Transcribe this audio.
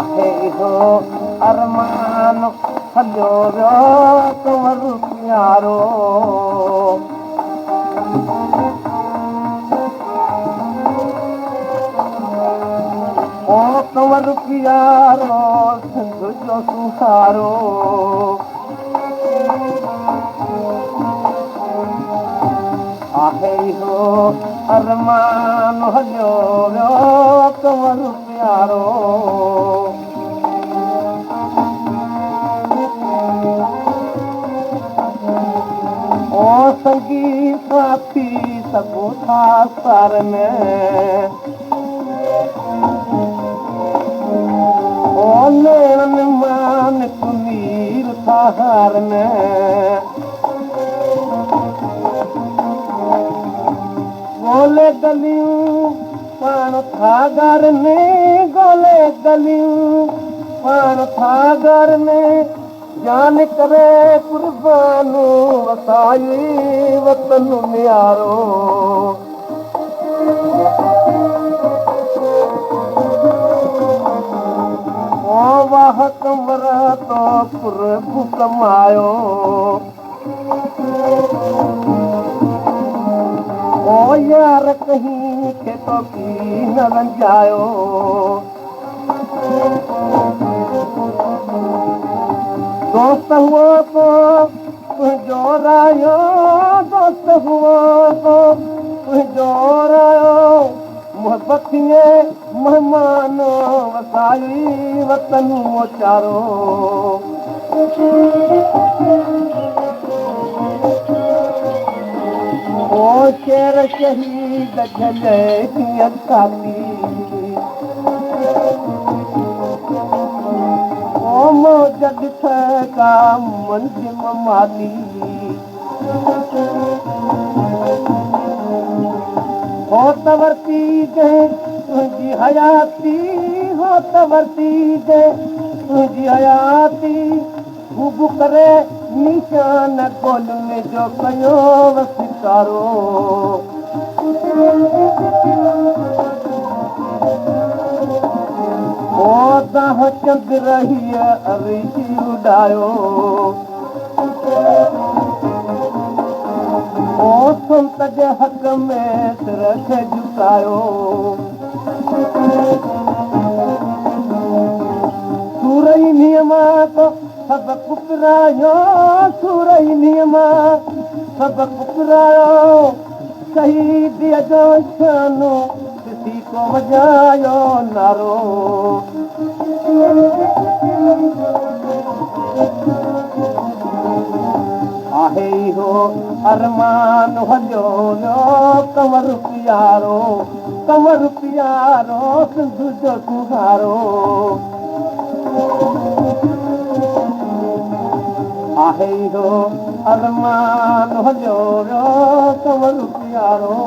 آهي اهو ارمان هليو ويو ڪنور پيارو. او ڪنور پيارو سنڌ جو سونهارو. آهي اهو ارمان هليو ويو ڪنور پيارو. او سنگي ساٿي سڀ ٿا سارن. او نيڻن مان نت نير ٿا هارن. ڳولي ڳليون پاڻ ٿا ڳارن، ڳولي ڳليون پاڻ ٿا ڳارن. جان ڪري قربان وسائي وطن نيارو. او واهه ڪنور تو قرب ڪمايو. او يار ڪهين کي تو ڪي نه رنجايو. دوست هئو ڪو تنهنجو رايو، دوست هئو ڪو تنهنجو رايو. محبت ٿئي مهمان وسائي وطن موچارو. او شير شهيد جهلي ڪيئن ڇاتي. او موج ڏٺ ڪا منجهه مماتي. هو ته ورتي جنهن تنهنجي حياتي، هو ته ورتي جنهن تنهنجي حياتي. هو به ڪري نشان گولين جو ڪيو وسڪارو. او دانهن چند رهي ارشي اڏايو. او سنت جي حق ۾ سر کي جهڪايو. سورهيه انهيء مان ڪو سبق پرايو، سورهيه انهيء مان سبق پرايو. شهيديء جو شان ڏسي ڪو وڄايو نعرو. آهي اهو ارمان هليو ويو ڪنور پيارو، ڪنور پيارو سنڌ جو سونهارو. آهي اهو ارمان هليو ويو ڪنور پيارو.